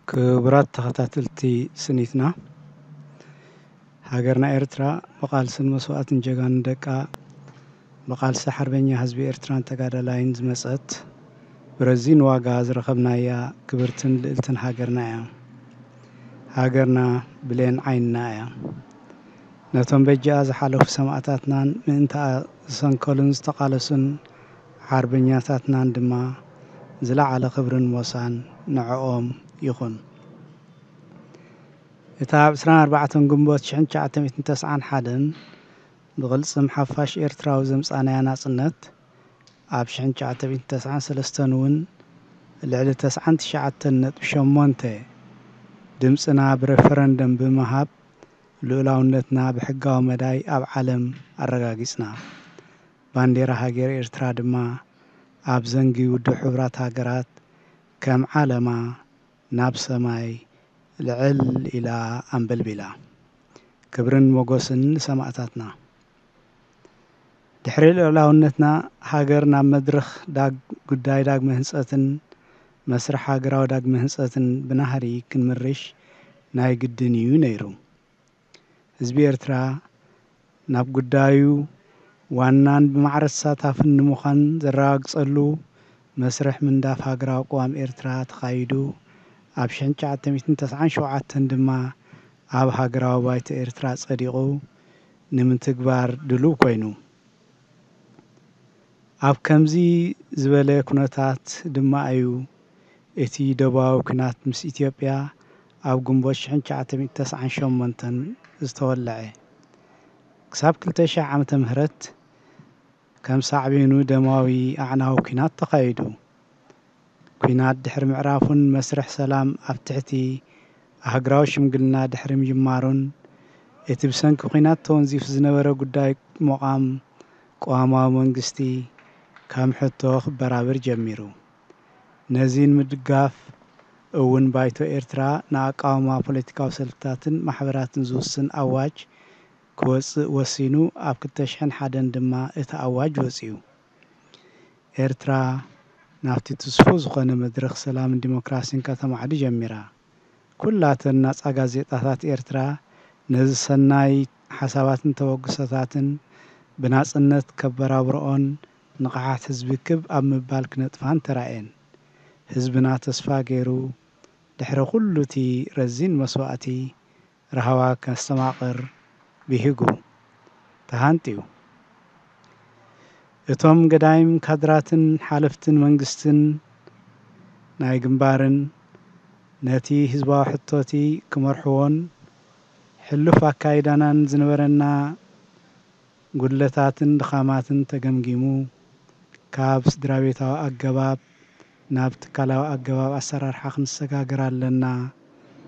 ክቡራት ተኸታተልቲ ስኒትና፣ ሃገርና ኤርትራ ብቓልስን መስዋእትን ጀጋኑ ደቃ፣ ብቓልሲ ሓርበኛ ህዝቢ ኤርትራን ተጋዳላይን ዝመጸት፣ ብረዚን ዋጋ ዝረኸብናያ ክብርትን ልእልትን ሃገርና እያ። ሃገርና ብሌን ዓይንና እያ። ነቶም በጃኣ ዝሓለፉ ሰማእታትናን ምእንታኣ ዝሰንከሉን ዝተቓለሱን ሓርበኛታትናን ድማ ዝለዓለ ክብርን ሞሳን ንዕኦም ይኹን። እታ ኣብ ዕስራን ኣርባዕተን ግንቦት ሽሕን ትሽዓተ ሚእትን ተስዓን ሓደን ብቕልጽም ሓፋሽ ኤርትራዊ ዘምጻናያ ናጽነት፣ ኣብ ሽሕን ትሽዓተ ሚእትን ተስዓን ሰለስተን እውን ልዕሊ ተስዓን ትሽዓተን ነጥቢ ሸሞንተ ድምጽና ብረፈረንደም ብምሃብ ልኡላውነትና ብሕጋዊ መዳይ ኣብ ዓለም ኣረጋጊጽና። ባንዴራ ሃገር ኤርትራ ድማ ኣብ ዘንጊ ውድብ ሕቡራት ሃገራት ከም ዓለማ ናብ ሰማይ ልዕል ኢላ ኣንበልቢላ። ክብርን ሞጎስን ንሰማእታትና። ድሕሪ ልኡላውነትና ሃገር ናብ መድረኽ ዳግ-፣ ጉዳይ ዳግመ ህንጸትን መስርሕ ሃገራዊ ዳግመ ህንጸትን ብናህሪ ክንምርሽ ናይ ግድን እዩ ነይሩ። ህዝቢ ኤርትራ ናብ ጉዳዩ ዋናን ብማዕረ ተሳታፍን ንምዃን ዘረጋግጸሉ መስርሕ ምንዳፍ ሃገራዊ ቅዋም ኤርትራ ተኻይዱ፣ ኣብ ሽሕን ትሽዓተ ሚእትን ተስዓን ሸውዓተን ድማ ኣብ ሃገራዊ ባይቶ ኤርትራ ጸዲቑ ንምትግባር ድሉው ኮይኑ። ኣብ ከምዚ ዝበለ ኩነታት ድማ እዩ እቲ ደቡባዊ ኲናት ምስ ኢትዮጵያ ኣብ ግንቦት ሽሕን ትሽዓተ ሚእትን ተስዓን ሸሞንተን ዝተወልዐ። ክሳብ ክልተ ሽሕ ዓመተ ምህረት ከም ሳዕቤኑ ደማዊ ኣዕናዊ ኲናት ተኻይዱ። ኲናት ድሕሪ ምዕራፉን መስርሕ ሰላም ኣብ ትሕቲ ኣህግራዊ ሽምግልና ድሕሪ ምጅማሩን፣ እቲ ብሰንኪ ኲናት ተወንዚፉ ዝነበረ ጉዳይ ምቋም ቅዋማዊ መንግስቲ ከም ሕቶ ክበራብር ጀሚሩ። ነዚ ንምድጋፍ እውን ባይቶ ኤርትራ ንኣቃውማ ፖለቲካዊ ሰልፍታትን ማሕበራትን ዝውስን ኣዋጅ ክወጽእ ወሲኑ፣ ኣብ ክልተ ሽሕን ሓደን ድማ እቲ ኣዋጅ ወጺኡ። ኤርትራ ናብቲ ትስፉው ዝኾነ መድረኽ ሰላምን ዲሞክራሲን ከተማዕዱ ጀሚራ። ኩላተን ናጻ ጋዜጣታት ኤርትራ ነዚ ሰናይ ሓሳባትን ተበግሶታትን ብናጽነት ከበራብርኦን ንቕሓት ህዝቢ ክብ ኣብ ምባል ክነጥፋን ተራእየን። ህዝብና ተስፋ ገይሩ ድሕሪ ኩሉ እቲ ረዚን መስዋእቲ ራህዋ ከስተማቕር ብሂጉ ተሃንጥዩ። እቶም ገዳይም ካድራትን ሓለፍትን መንግስትን ናይ ግንባርን ነቲ ህዝባዊ ሕቶቲ ክመርሕዎን ሕሉፍ ኣካይዳናን ዝነበረና ጉድለታትን ድኻማትን ተገምጊሙ፣ ካብ ስድራቤታዊ ኣገባብ ናብ ትካላዊ ኣገባብ ኣሰራርሓ ክንሰጋገር ኣለና።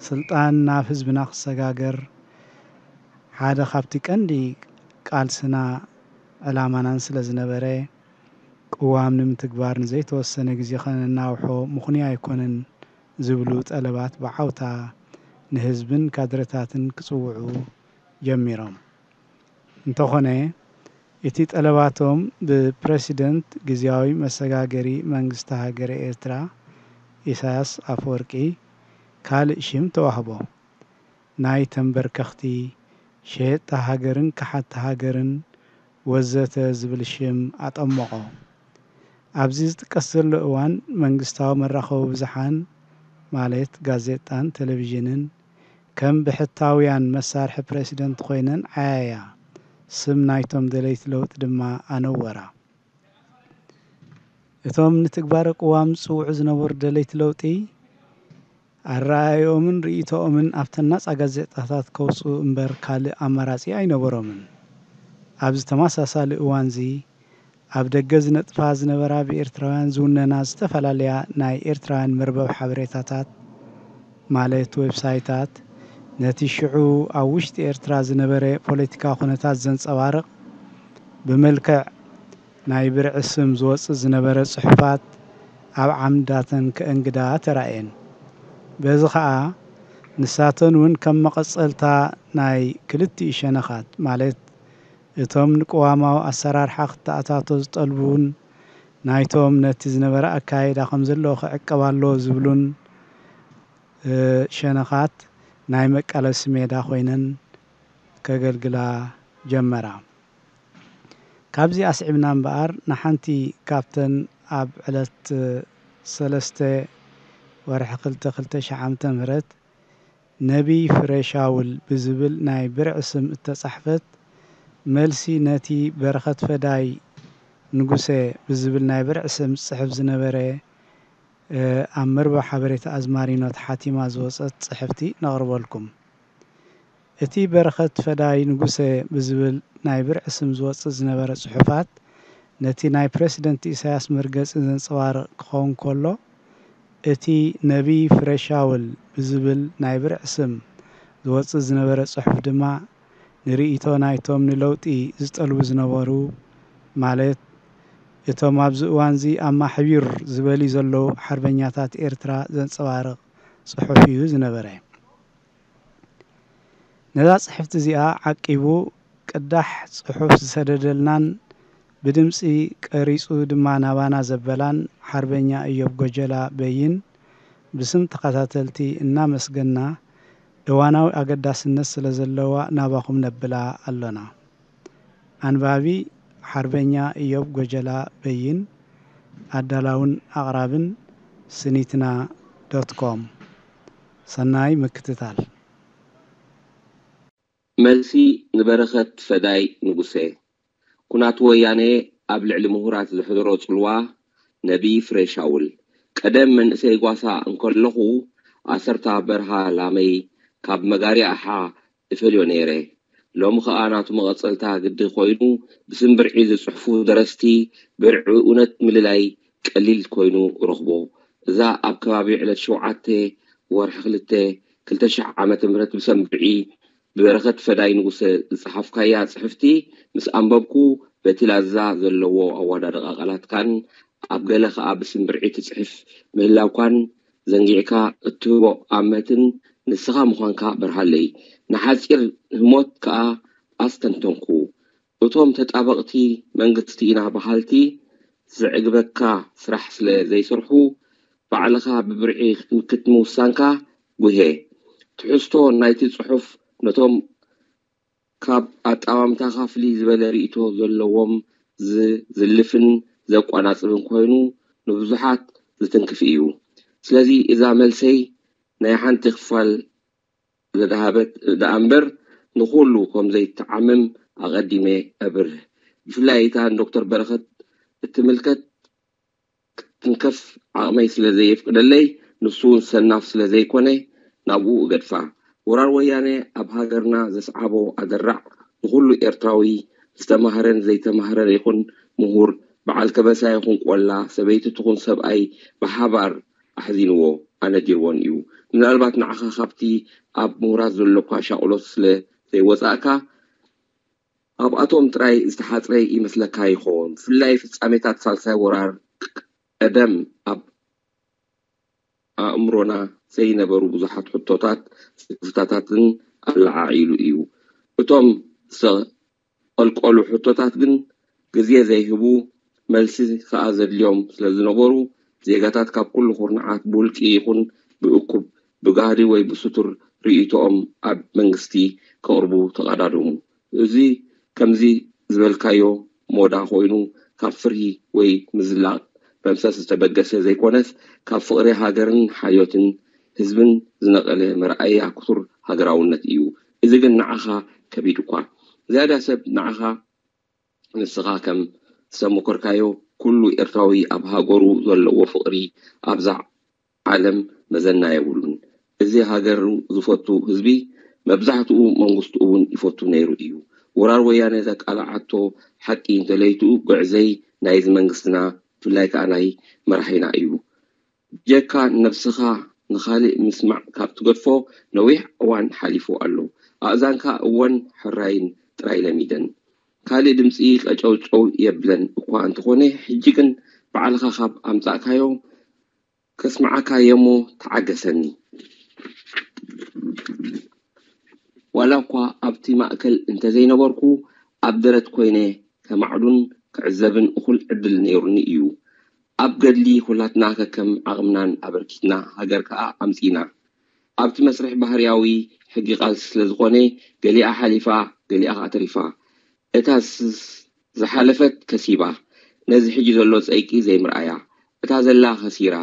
ስልጣን ናብ ህዝብና ክሰጋገር ሓደ ካብቲ ቀንዲ ቃልስና ዕላማናን ስለ ዝነበረ፣ ቅዋም ንምትግባር ንዘይተወሰነ ግዜ ከነናውሖ ምኽኑይ ኣይኮነን ዝብሉ ጠለባት ብዓውታ ንህዝብን ካድረታትን ክጽውዑ ጀሚሮም። እንተኾነ፣ እቲ ጠለባቶም ብፕረሲደንት ግዝያዊ መሰጋገሪ መንግስቲ ሃገረ ኤርትራ ኢሳያስ ኣፈወርቂ ካልእ ሽም ተዋህቦ። ናይ ተንበርከኽቲ፣ ሸየጥቲ ሃገርን ከሓድቲ ሃገርን ወዘተ ዝብል ሽም ኣጠመቖ። ኣብዚ ዝጥቀስ ዘሎ እዋን መንግስታዊ መራኸቢ ብዙሓን ማለት ጋዜጣን ቴሌቪዥንን ከም ብሕታውያን መሳርሒ ፕረሲደንት ኮይነን ዓያያ። ስም ናይቶም ደለይቲ ለውጢ ድማ ኣነወራ። እቶም ንትግባረ ቅዋም ዝጽውዑ ዝነበሩ ደለይቲ ለውጢ ኣረኣእዮምን ርእይቶኦምን ኣብተን ናጻ ጋዜጣታት ከውጽኡ እምበር ካልእ ኣማራጺ ኣይነበሮምን። ኣብዚ ተመሳሳሊ እዋንዚ ኣብ ደገ ዝነጥፋ ዝነበራ ብኤርትራውያን ዝውነና ዝተፈላለያ ናይ ኤርትራውያን መርበብ ሓበሬታታት ማለት ዌብሳይታት ነቲ ሽዑ ኣብ ውሽጢ ኤርትራ ዝነበረ ፖለቲካዊ ኩነታት ዘንጸባርቕ ብመልክዕ ናይ ብርዒ ስም ዝወጽእ ዝነበረ ጽሑፋት ኣብ ዓምድታተን ከእንግዳ ተራእየን። በዚ ኸኣ ንሳተን እውን ከም መቐጸልታ ናይ ክልቲኡ ሸነኻት ማለት እቶም ንቅዋማዊ ኣሰራርሓ ክተኣታቶ ዝጠልቡን ናይቶም ነቲ ዝነበረ ኣካይዳ ከም ዘለዎ ክዕቀብ ኣለዎ ዝብሉን ሸነኻት ናይ መቃለሲ ሜዳ ኮይነን ከገልግላ ጀመራ። ካብዚ ኣስዒብና እምበኣር፣ ንሓንቲ ካብተን ኣብ ዕለት ሰለስተ ወርሒ ክልተ ክልተ ሺሕ ዓመተ ምህረት ነቢይ ፍረ ሻውል ብዝብል ናይ ብርዒ ስም እተጻሕፈት፣ መልሲ ነቲ በረኸት ፈዳይ ንጉሰ ብዝብል ናይ ብርዒ ስም ዝጽሕፍ ዝነበረ ኣብ መርበብ ሓበሬታ ኣዝማሪኖ ተሓቲማ ዝወጸት ጽሕፍቲ ነቕርበልኩም። እቲ በረኸት ፈዳይ ንጉሰ ብዝብል ናይ ብርዒ ስም ዝወጽእ ዝነበረ ጽሑፋት፣ ነቲ ናይ ፕረሲደንት ኢሳያስ መርገጺ ዘንጸባርቕ ክኸውን ከሎ፣ እቲ ነቢይ ፍረ ሻውል ብዝብል ናይ ብርዒ ስም ዝወጽእ ዝነበረ ጽሑፍ ድማ፣ ንርእይቶ ናይቶም ንለውጢ ዝጠልቡ ዝነበሩ፣ ማለት እቶም ኣብዚ እዋንዚ ኣብ ማሕቢር ዝበልዩ ዘለዉ ሓርበኛታት ኤርትራ ዘንጸባርቕ ጽሑፍ እዩ ዝነበረ። ነዛ ጽሕፍቲ እዚኣ ዓቂቡ ቅዳሕ ጽሑፍ ዝሰደደልናን ብድምጺ ቀሪጹ ድማ ናባና ዘበላን ሓርበኛ እዮብ ጎጀላ በይን ብስም ተኸታተልቲ እናመስገና፣ እዋናዊ ኣገዳስነት ስለ ዘለዋ ናባኹም ነብላ ኣሎና። ኣንባቢ ሓርበኛ እዮብ ጎጀላ በይን፣ ኣዳላውን ኣቕራብን ስኒትና ዶት ኮም። ሰናይ ምክትታል። መልሲ ንበረኸት ፈዳይ ንጉሰ። ኩናት ወያነ ኣብ ልዕሊ ምሁራት ዘሕደሮ ጽልዋ። ነቢይ ፍሬ ሻውል። ቀደም መንእሰይ ጓሳ እንከለኹ ኣሰርታ በርሃ ላመይ ካብ መጋርያ ኣሓ እፈልዮ ነይረ። ሎሚ ኸኣ ናቱ መቐጸልታ ግዲ ኮይኑ ብስም ብርዒ ዝጽሕፉ ደረስቲ ብርዒ እውነት ምልላይ ቀሊል ኮይኑ እረኽቦ። እዛ ኣብ ከባቢ ዕለት ሸውዓተ ወርሒ ክልተ ክልተ ሽሕ ዓመተ ምህረት ብሰም ብርዒ ብበረኸት ፈዳይ ንጉሰ ዝጸሓፍካያ ጽሕፍቲ ምስ ኣንበብኩ በቲ ላዛ ዘለዎ ኣወዳድቓ ቃላትካን ኣብ ገለ ኸኣ ብስም ብርዒ ትጽሕፍ ምህላውካን ዘንጊዕካ እትህቦ ኣመትን ንስኻ ምዃንካ በርሃለይ። ንሓጺር ህሞት ከኣ ኣስተንተንኩ። እቶም ተጣበቕቲ መንግስቲ ኢና በሃልቲ ዘዕግበካ ስራሕ ስለ ዘይሰርሑ ባዕልኻ ብብርዒ ክትምክት ምውሳንካ ጉሄ። ትሕዝቶ ናይቲ ጽሑፍ ነቶም ካብ ኣጠማምታኻ ፍልይ ዝበለ ርእይቶ ዘለዎም ዝዝልፍን ዘቋናጽብን ኮይኑ ንብዙሓት ዝትንክፍ እዩ። ስለዚ እዛ መልሰይ ናይ ሓንቲ ክፋል ዘድሃበት ደኣ እምበር ንኹሉ ከም ዘይትዓምም ኣቐዲመ እብርህ። ብፍላይ እታ ንዶክተር በረኸት እትምልከት ክትንከፍ ዓቕመይ ስለ ዘየፍቅደለይ ንሱ እውን ሰናፍ ስለ ዘይኮነ ናብኡ እገድፋ። ወራር ወያነ ኣብ ሃገርና ዘስዓቦ ኣደራዕ ንኹሉ ኤርትራዊ ዝተማህረን ዘይተማህረን ይኹን ምሁር በዓል ከበሳ ይኹን ቆላ ሰበይቲ ትኹን ሰብኣይ ብሓባር ኣሕዚንዎ ኣነዲርዎን እዩ። ምናልባት ንዓኻ ካብቲ ኣብ ምሁራት ዘሎካ ሻቕሎት ስለ ዘይወጻእካ ኣብኣቶም ጥራይ ዝተሓጽረ ይመስለካ ይኸውን። ብፍላይ ፍጻሜታት ሳልሳይ ወራር ቀደም ኣብ ኣእምሮና ዘይነበሩ ብዙሓት ሕቶታት ስክፍታታትን ኣለዓዒሉ እዩ። እቶም ዝቐልቀሉ ሕቶታት ግን ግዜ ዘይህቡ መልሲ ከኣ ዘድልዮም ስለ ዝነበሩ ዜጋታት ካብ ኩሉ ኩርናዓት ብውልቂ ይኹን ብእኩብ ብጋህዲ ወይ ብስቱር ርእይቶኦም ኣብ መንግስቲ ከቕርቡ ተቐዳደሙ። እዚ ከምዚ ዝበልካዮ ሞዳ ኮይኑ ካብ ፍርሂ ወይ ምዝላቕ መምሰስ ዝተበገሰ ዘይኮነስ ካብ ፍቕሪ ሃገርን ሓልዮትን ህዝብን ዝነቐለ መርኣያ ክቱር ሃገራውነት እዩ። እዚ ግን ንዓኻ ከቢድ እኳ ዝያዳ ሰብ ንዓኻ ንስኻ ከም ዝተመኮርካዮ ኩሉ ኤርትራዊ ኣብ ሃገሩ ዘለዎ ፍቕሪ ኣብዛ ዓለም መዘና የብሉን። እዚ ሃገሩ ዝፈቱ ህዝቢ መብዛሕትኡ መንግስቱ እውን ይፈቱ ነይሩ እዩ። ወራር ወያነ ዘቃላዓቶ ሓቂ እንተለይትኡ ግዕዘይ ናይዚ መንግስትና ብፍላይ ከዓ ናይ መራሒና እዩ። ብጀካ ነብስኻ ንኻልእ ምስማዕ ካብ ትገድፎ ነዊሕ እዋን ሓሊፉ ኣሎ። ኣእዛንካ እወን ሕራይን ጥራይ ለሚደን። ካልእ ድምጺ ቀጨውጨው የብለን እኳ እንተኾነ፣ ሕጂ ግን ባዕልኻ ካብ ኣምጻእካዮ ከስምዓካ እየ'ሞ ተዓገሰኒ። ዋላ እኳ ኣብቲ ማእከል እንተዘይነበርኩ፣ ኣብ ደረት ኮይነ ከማዕዱን ክዕዘብን እኹል ዕድል ነይሩኒ እዩ። ኣብ ገድሊ ኩላትና ከከም ዓቕምናን ኣበርኪትና ሃገር ከኣ ኣምጺእና። ኣብቲ መስርሕ ባህርያዊ ሕጊ ቃልሲ ስለ ዝኾነ፣ ገሊኣ ሓሊፋ፣ ገሊኣ ከኣ ተሪፋ። እታ ዝሓለፈት ከሲባ፣ ነዚ ሕጂ ዘሎ ጸይቂ ዘይምርኣያ። እታ ዘላ ከሲራ፣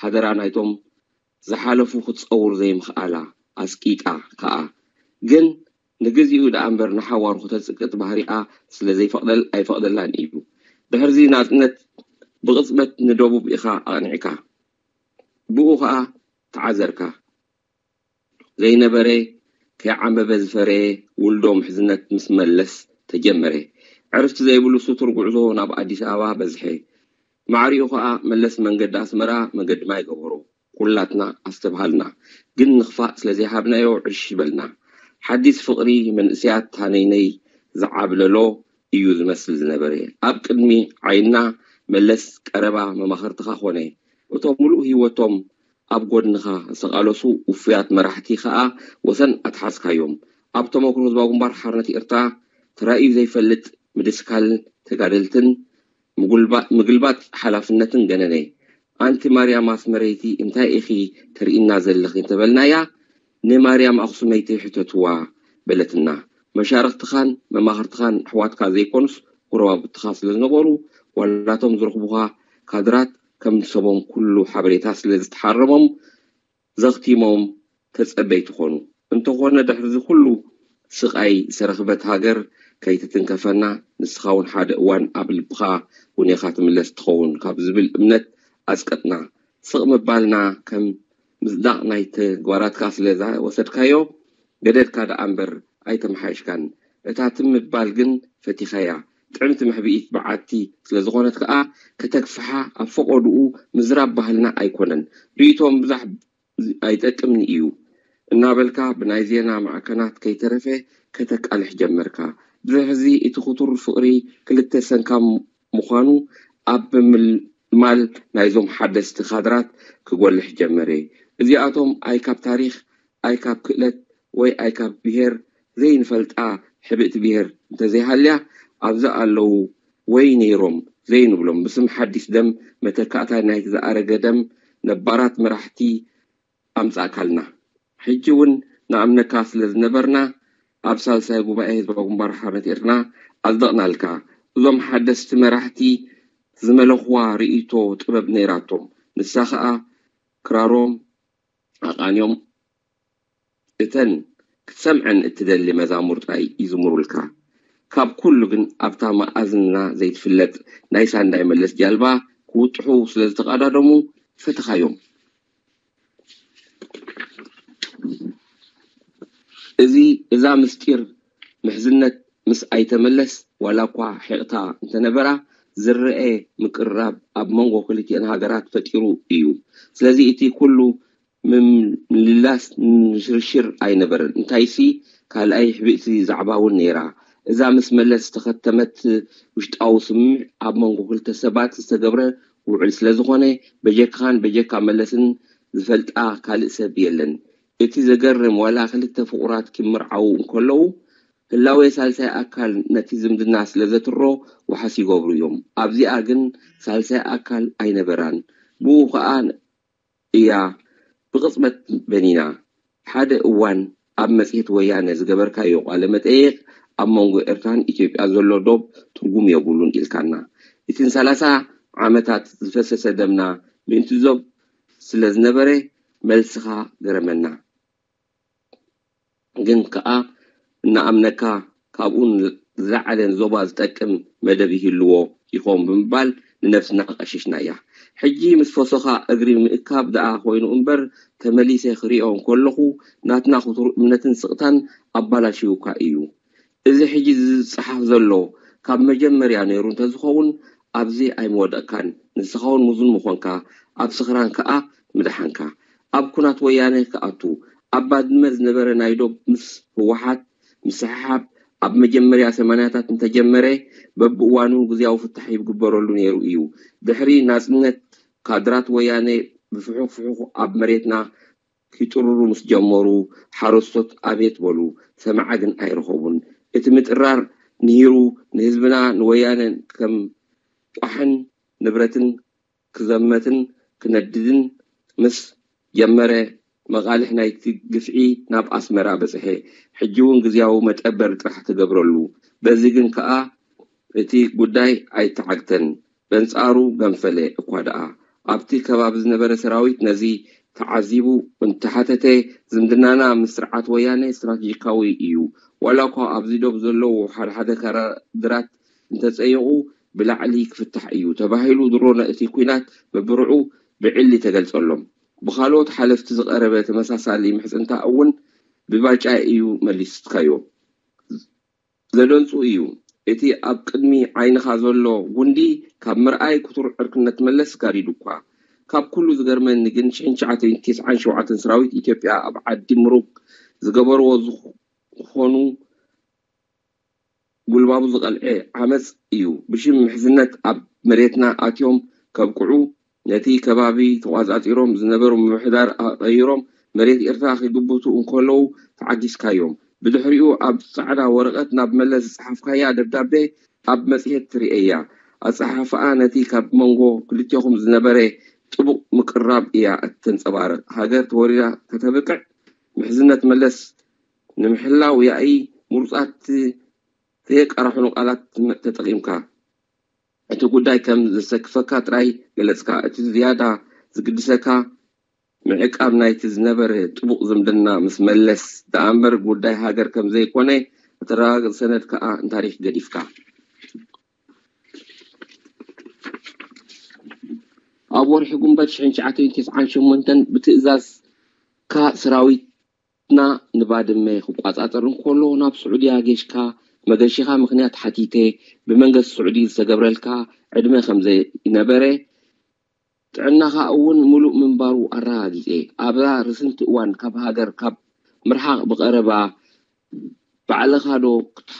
ሓደራ ናይቶም ዝሓለፉ ክትጸውር ዘይምኽኣላ ኣስቂጣ ከኣ። ግን ንግዚኡ ደኣ እምበር ንሓዋሩ ክተጽቅጥ ባህሪኣ ስለ ዘይፈቕደል ኣይፈቕደላን እዩ። ድሕርዚ ናጽነት ብቕጽበት ንደቡብ ኢኻ ኣቕኒዕካ። ብኡ ኸኣ ተዓዘርካ። ዘይነበረ ከይዓመበ ዝፈረየ ውልዶ ምሕዝነት ምስ መለስ ተጀመረ። ዕርፍቲ ዘይብሉ ስቱር ጉዕዞ ናብ ኣዲስ ኣበባ በዝሐ። ማዕሪኡ ኸኣ መለስ መንገዲ ኣስመራ መንገዲ ማይ ገበሮ። ኩላትና ኣስተብሃልና፣ ግን ንኽፋእ ስለ ዘይሃብናዮ ዕሽ በልና። ሓዲስ ፍቕሪ መንእሰያት ሃነይነይ ዝዓብለሎ እዩ ዝመስል ዝነበረ። ኣብ ቅድሚ ዓይንና መለስ ቀረባ መማኽርትኻ ኾነ። እቶም ምሉእ ህይወቶም ኣብ ጎድንኻ ዝተቓለሱ ውፉያት መራሕቲ ኸኣ ወሰን ኣትሓዝካዮም። ኣብ ተመክሮ ህዝባዊ ግንባር ሓርነት ኤርትራ ተራእዩ ዘይፈልጥ ምድስካል ተጋደልትን ምጉልባ-፣ ምግልባጥ ሓላፍነትን ገነነ። ኣንቲ ማርያም ኣስመረይቲ እንታይ ኢኺ ተርእይና ዘለኺ እንተበልናያ፣ ንማርያም ኣኽሱመይቲ ሕተትዋ በለትና። መሻርኽትኻን መማኽርትኻን ኣሕዋትካ ዘይኮኑስ ጎረባብትኻ ስለ ዝነበሩ፣ ዋላቶም ዝረኽቡኻ ካድራት ከም ሰቦም ኩሉ ሓበሬታ ስለ ዝተሓረሞም ዘኽቲሞም ተጸበይቲ ኮኑ። እንተኾነ ድሕሪ እዚ ኩሉ ስቓይ ዝተረኽበት ሃገር ከይትትንከፈና፣ ንስኻ እውን ሓደ እዋን ኣብ ልብኻ እውን ኢኻ ትምለስ ትኸውን ካብ ዝብል እምነት ኣጽቀጥና። ስቕ ምባልና ከም ምጽዳቕ ናይ ተግባራትካ ስለ ዝወሰድካዮ፣ ገደድካ ደኣ እምበር ኣይተመሓየሽካን። እታ ትም ምባል ግን ፈቲኻያ። ጥዕምቲ መሕብኢት በዓቲ ስለ ዝኾነት ከኣ፣ ከተግፍሓ ኣብ ፈቐድኡ ምዝራብ ባህልና ኣይኮነን። ርእይቶ ምብዛሕ ኣይጠቅምን እዩ እናበልካ ብናይ ዜና ማዕከናት ከይተረፈ ከተቃልሕ ጀመርካ። ብድሕርዚ እቲ ክቱር ፍቕሪ ክልተ ሰንካም ምዃኑ ኣብ ምምልማል ናይዞም ሓደስቲ ካድራት ክጎልሕ ጀመረ። እዚኣቶም ኣይ ካብ ታሪኽ፣ ኣይ ካብ ክእለት ወይ ኣይ ካብ ብሄር ዘይንፈልጣ ሕብእቲ ብሄር እንተዘይሃልያ ኣብዚ ኣለዉ ወይ ነይሮም ዘይንብሎም ብስም ሓዲስ ደም መተካእታ ናይቲ ዝኣረገ ደም ነባራት መራሕቲ ኣምጻእካልና። ሕጂ እውን ንኣምነካ ስለ ዝነበርና ኣብ ሳልሳይ ጉባኤ ህዝባዊ ግንባር ሓርነት ኤርትራ ኣጽደቕናልካ። እዞም ሓደስቲ መራሕቲ ዝመለኽዋ ርእይቶ ጥበብ ነይራቶም። ንሳ ኸኣ ክራሮም ኣቓንዮም እተን ክትሰምዐን እትደሊ መዛሙር ጥራይ ይዝምሩልካ። ካብ ኩሉ ግን ኣብታ መኣዝና ዘይትፍለጥ ናይ ሳንዳይ መለስ ጃልባ ክውጥሑ ስለ ዝተቓዳደሙ ፈተኻዮም። እዚ፣ እዛ ምስጢር ምሕዝነት ምስ ኣይተመለስ ዋላ እኳ ሒቕታ እንተነበራ ዝረኤ ምቅርራብ ኣብ መንጎ ክልቲኤን ሃገራት ፈጢሩ እዩ። ስለዚ እቲ ኩሉ ምምልላስ ንሽርሽር ኣይነበረን። እንታይሲ ካልኣይ ሕብእቲ ዛዕባ እውን ነይራ። እዛ ምስ መለስ ዝተኸተመት ውሽጣዊ ስምምዕ ኣብ መንጎ ክልተ ሰባት ዝተገብረ ውዕል ስለ ዝኾነ በጀካኻን በጀካ መለስን ዝፈልጣ ካልእ ሰብ የለን። እቲ ዘገርም ዋላ ክልተ ፍቑራት ክምርዓዉ እንከለዉ ህላዌ ሳልሳይ ኣካል ነቲ ዝምድና ስለ ዘትሮ ዋሕስ ይገብሩ እዮም። ኣብዚኣ ግን ሳልሳይ ኣካል ኣይነበራን። ብኡ ኸኣ እያ ብቕጽበት በኒና። ሓደ እዋን ኣብ መጽሔት ወያነ ዝገበርካዮ ቃለ መጠይቕ ኣብ መንጎ ኤርትራን ኢትዮጵያ ዘሎ ዶብ ትርጉም የብሉን ኢልካና። እቲ ንሰላሳ ዓመታት ዝፈሰሰ ደምና ምእንቲ ዞብ ስለ ዝነበረ መልስኻ ገረመና። ግን ከኣ እናኣምነካ ካብኡ ዝለዓለ ንዞባ ዝጠቅም መደብ ይህልዎ ይኸውን ብምባል ንነብስና ቀሺሽናያ። ሕጂ ምስ ፈሶኻ እግሪ ምእካብ ደኣ ኮይኑ እምበር ተመሊሰ ክሪኦ እንከለኹ ናትና ክቱር እምነትን ስቕታን ኣባላሽዩካ እዩ። እዚ ሕጂ ዝጸሓፍ ዘሎ ካብ መጀመርያ ነይሩ እንተዝኸውን ኣብዚ ኣይምወደቕካን። ንስኻ እውን ምዙን ምኾንካ፣ ኣብ ስኽራን ከኣ ምደሓንካ። ኣብ ኩናት ወያነ ክኣቱ፣ ኣብ ባድመ ዝነበረ ናይ ዶብ ምስ ህወሓት ምስሕሓብ ኣብ መጀመርያ ሰማንያታት እንተጀመረ፣ በብእዋኑ ግዝያዊ ፍታሕ ይግበረሉ ነይሩ እዩ። ድሕሪ ናጽነት ካድራት ወያነ ብፍሑኽ ፍሑኽ ኣብ መሬትና ክጥርሩ ምስ ጀመሩ፣ ሓረስቶት ኣቤት በሉ፣ ሰማዒ ግን ኣይረኸቡን። እቲ ምጥራር ንሂሩ ንህዝብና ንወያነ ከም ቋሕን ንብረትን ክዘመትን ክነድድን ምስ ጀመረ፣ መቓልሕ ናይቲ ግፍዒ ናብ ኣስመራ በጽሐ። ሕጂ እውን ግዝያዊ መጠበሪ ጥራሕ ተገብረሉ። በዚ ግን ከኣ እቲ ጉዳይ ኣይተዓግተን። በንጻሩ ገንፈለ እኳ ደኣ ኣብቲ ከባቢ ዝነበረ ሰራዊት ነዚ ተዓዚቡ እንተሓተተ፣ ዝምድናና ምስ ስርዓት ወያነ ስትራቴጂካዊ እዩ። ዋላ እኳ ኣብዚ ዶብ ዘለዉ ሓደ ሓደ ካድራት እንተጸየቑ፣ ብላዕሊ ክፍታሕ እዩ ተባሂሉ ድሮ ነቲ ኲናት መብርዑ ብዕሊ ተገልጸሎም። ብኻልኦት ሓለፍቲ ዝቐረበ ተመሳሳሊ ምሕጽንታ እውን ብባጫ እዩ መሊስካዮ። ዘደንጹ እዩ። እቲ ኣብ ቅድሚ ዓይንኻ ዘሎ ጉንዲ ካብ ምርኣይ ክቱር ዕርክነት መለስ ጋሪዱኳ። ካብ ኩሉ ዝገርመኒ ግን ሽሕን ትሽዓተ ሚእትን ተስዓን ሸውዓተን ሰራዊት ኢትዮጵያ ኣብ ዓዲ ምሩግ ዝገበርዎ ዝኾኑ ጉልባቡ ዝቐልዐ ዓመጽ እዩ። ብሽም ምሕዝነት ኣብ መሬትና ኣትዮም ከብቅዑ፣ ነቲ ከባቢ ተቋጻጺሮም ዝነበሩ ምምሕዳር ኣቐይሮም መሬት ኤርትራ ክግብቱ እንከለዉ ተዓጊስካዮም። ብድሕሪኡ ኣብ ጻዕዳ ወረቐት ናብ መለስ ዝጸሓፍካያ ደብዳቤ ኣብ መጽሔት ትርእየያ። ኣጸሓሕፋኣ ነቲ ካብ መንጎ ክልቴኹም ዝነበረ ጥቡቕ ምቅርራብ እያ እተንጸባርቕ። ሃገር ተወሪራ ከተብቅዕ ምሕዝነት መለስ ንምሕላው ያኢ ምሩጻት ዘየቃርሕኑ ቃላት ተጠቒምካ። እቲ ጉዳይ ከም ዘሰክፈካ ጥራይ ገለጽካ። እቲ ዝያዳ ዝግድሰካ ምዕቃብ ናይቲ ዝነበረ ጥቡቕ ዝምድና ምስ መለስ ደኣ እምበር ጉዳይ ሃገር ከም ዘይኮነ እተረጋግጽ ሰነድ ከኣ ንታሪኽ ገዲፍካ። ኣብ ወርሒ ጉንበት ሽሕን ትሽዓተ ሚእትን ተስዓን ሸሞንተን ብትእዛዝካ ሰራዊትና ንባድመ ክቋጻጸር እንከሎ ናብ ስዑድያ ጌሽካ መገሽኻ ምኽንያት ሓቲተ ብመንግስቲ ስዑዲ ዝተገብረልካ ዕድመ ከም ዘይነበረ ጥዕናኻ እውን ምሉእ ምንባሩ ኣረጋጊጸ። ኣብዛ ርዝንቲ እዋን ካብ ሃገር ካብ ምርሓቕ ብቐረባ ባዕልኻ ዶ ክትሓ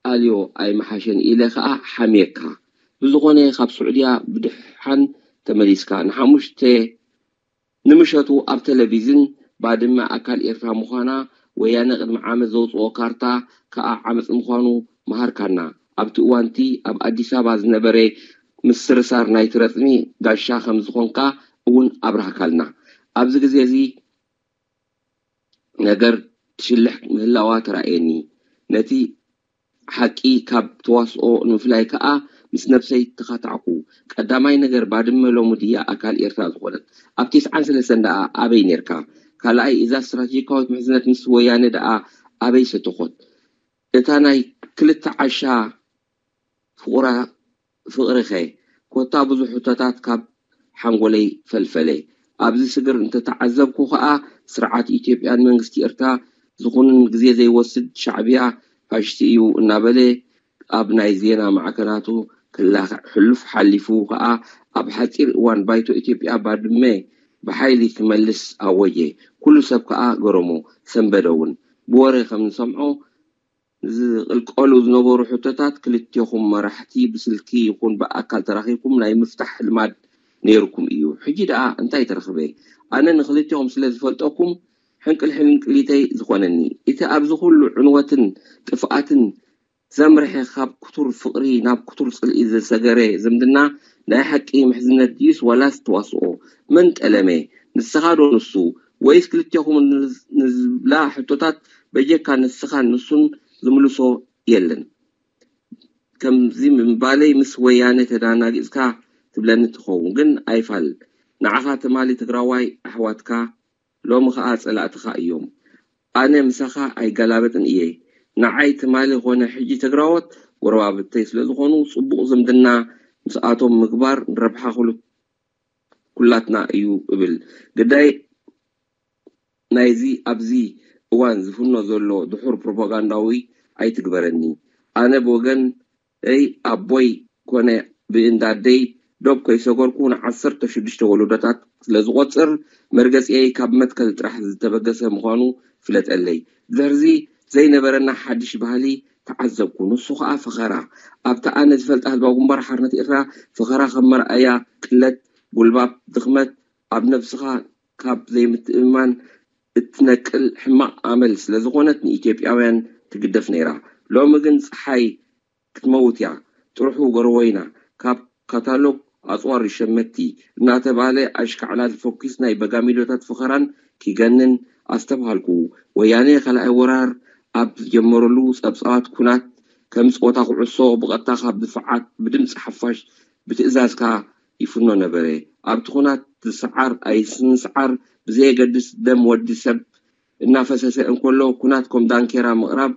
ኣልዮ ኣይመሓሸን ኢለ ከኣ ሓምየካ። ብዝኾነ ካብ ስዑድያ ብድሓን ተመሊስካ። ንሓሙሽተ ንምሸቱ ኣብ ቴሌቪዝን ባድመ ኣካል ኤርትራ ምዃና ወያነ ቅድሚ ዓመት ዘውጽኦ ካርታ ከኣ ዓመጽ ምዃኑ መሃርካና። ኣብቲ እዋንቲ ኣብ ኣዲስ ኣበባ ዝነበረ ምስርሳር ናይቲ ረጽሚ ጋሻ ከም ዝኾንካ እውን ኣብራህካልና። ኣብዚ ግዜ እዚ ነገር ትሽልሕ ምህላዋ ተራእየኒ። ነቲ ሓቂ ካብ ተዋስኦ ንምፍላይ ከኣ ምስ ነብሰይ ተኻታዕኩ። ቀዳማይ ነገር ባድመ ሎሚ ድያ ኣካል ኤርትራ ዝኾነት? ኣብ ተስዓን ሰለስተን ደኣ ኣበይ ኔርካ? ካልኣይ እዛ ስትራቴጂካዊት ምሕዝነት ምስ ወያነ ደኣ ኣበይ ሰተኾት? እታ ናይ ክልተ ዓሻ ፍቕራ ፍቕሪኸ ኮታ ብዙሕ ሕቶታት ካብ ሓንጎለይ ፈልፈለ። ኣብዚ ስግር እንተተዓዘብኩ ከኣ ስርዓት ኢትዮጵያን መንግስቲ ኤርትራ ዝኹንን ግዜ ዘይወስድ ሻዕብያ ፋሽስቲ እዩ እናበለ ኣብ ናይ ዜና ማዕከናቱ ክላኽዕ ሕሉፍ ሓሊፉ ከኣ ኣብ ሓጺር እዋን ባይቶ ኢትዮጵያ ባድመ ብሓይሊ ክመልስ ኣወጀ። ኩሉ ሰብ ከኣ ገረሞ ሰንበደ እውን። ብወረ ከም ንሰምዖ ዝቕልቀሉ ዝነበሩ ሕቶታት ክልቴኹም መራሕቲ ብስልኪ ይኹን ብኣካል ተራኺብኩም ናይ ምፍታሕ ልማድ ነይርኩም እዩ። ሕጂ ደኣ እንታይ ተረኽበ? ኣነ ንክልቴኹም ስለ ዝፈልጠኩም ሕንቅል ሕንቅሊተይ ዝኾነኒ እቲ ኣብዚ ኩሉ ዕንወትን ጥፍኣትን ዘምርሐ ካብ ክቱር ፍቕሪ ናብ ክቱር ጽልኢ ዝሰገረ ዝምድና ናይ ሓቂ ምሕዝነት ድዩስ ዋላስ ተዋስኦ? መን ጠለመ? ንስኻ ዶ ንሱ? ወይስ ክልቴኹም ንዝብላ ሕቶታት በጀካ ንስኻን ንሱን ዝምልሶ የለን። ከምዚ ምባለይ ምስ ወያነ ተዳናጊጽካ ትብለኒ ትኸውን ግን ኣይፋል። ንዓኻ ትማሊ ትግራዋይ ኣሕዋትካ ሎሚ ኸኣ ጸላእትኻ እዮም። ኣነ ምሳኻ ኣይገላበጥን እየ። ንዓይ ትማሊ ኾነ ሕጂ ትግራዎት ጎረባብተይ ስለዝኾኑ ጽቡቕ ዝምድና ምስኣቶም ምግባር ንረብሓ ኩሉ ኩላትና እዩ እብል። ግዳይ ናይዚ ኣብዚ እዋን ዝፍኖ ዘሎ ድሑር ፕሮፓጋንዳዊ ኣይትግበረኒ። ኣነ ብወገነይ ኣቦይ ኮነ ብእንዳደይ ዶብ ከይሰገርኩ ንዓሰርተ ሽዱሽተ ወለዶታት ስለዝቖጽር መርገጺየይ ካብ መትከል ጥራሕ ዝተበገሰ ምዃኑ ፍለጠለይ። ድሕርዚ ዘይነበረና ሓድሽ ባህሊ ተዓዘብኩ። ንሱ ኸኣ ፈኸራ። ኣብታ ኣነ ዝፈልጣ ህዝባዊ ግንባር ሓርነት ኤርትራ ፈኸራ ከም መርኣያ ቅለት፣ ጉልባብ፣ ድኽመት፣ ኣብ ነብስኻ ካብ ዘይምትእምማን እትነቅል ሕማቕ ኣመል ስለዝኾነት ንኢትዮጵያውያን ትግደፍ ነይራ። ሎሚ ግን ጸሓይ ክትመውት እያ። ጥርሑ ጎረቦይና ካብ ካታሎግ ኣጽዋር ሸመትቲ እናተባህለ ኣሽካዕላል ፈኲስ ናይ በጋሚዶታት ፈኸራን ኪገንን ኣስተብሃልኩ። ወያነ ካልኣይ ወራር ኣብ ዝጀመረሉ ጸብጻባት ኩናት ከም ጸወታ ኩዕሶ ብቐጥታ ካብ ድፋዓት ብድምጺ ሓፋሽ ብትእዛዝካ ይፍኖ ነበረ። ኣብቲ ኩናት ዝሰዓር ኣይስንስዓር ብዘየገድስ ደም ወዲ ሰብ እናፈሰሰ እንከሎ ኩናት ከም ዳንኬራ ምቕራብ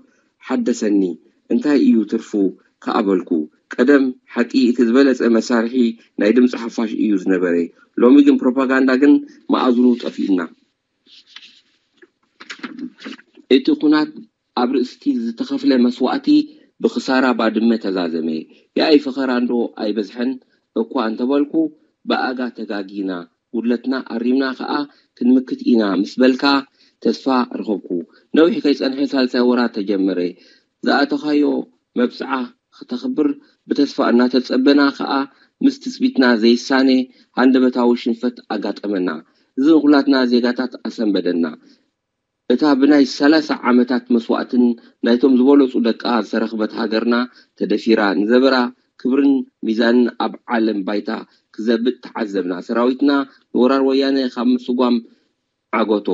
ሓደሰኒ። እንታይ እዩ ትርፉ ከኣ በልኩ። ቀደም ሓቂ እቲ ዝበለጸ መሳርሒ ናይ ድምጺ ሓፋሽ እዩ ዝነበረ። ሎሚ ግን ፕሮፓጋንዳ ግን መኣዝኑ ጠፊኡና። እቲ ኩናት ኣብ ርእስቲ ዝተኸፍለ መስዋእቲ ብኽሳራ ባድመ ተዛዘመ። የኣይ ፈኸራ እንዶ ኣይበዝሐን እኳ እንተበልኩ ብኣጋ ተጋጊና ጉድለትና ኣሪምና ከኣ ክንምክት ኢና ምስ በልካ ተስፋ ረኸብኩ። ነዊሕ ከይጸንሐ ሳልሳይ ወራር ተጀመረ። ዝኣተኻዮ መብጽዓ ክተኽብር ብተስፋ እናተጸበና ከኣ ምስ ትጽቢትና ዘይሳነ ሃንደበታዊ ሽንፈት ኣጋጠመና። እዚ ንኹላትና ዜጋታት ኣሰንበደና። እታ ብናይ ሰላሳ ዓመታት መስዋእትን ናይቶም ዝበለጹ ደቃ ዝተረኽበት ሃገርና ተደፊራ፣ ንዘበራ ክብርን ሚዛንን ኣብ ዓለም ባይታ ክዘብጥ ተዓዘብና። ሰራዊትና ንወራር ወያነ ካብ ምስጓም ዓገቶ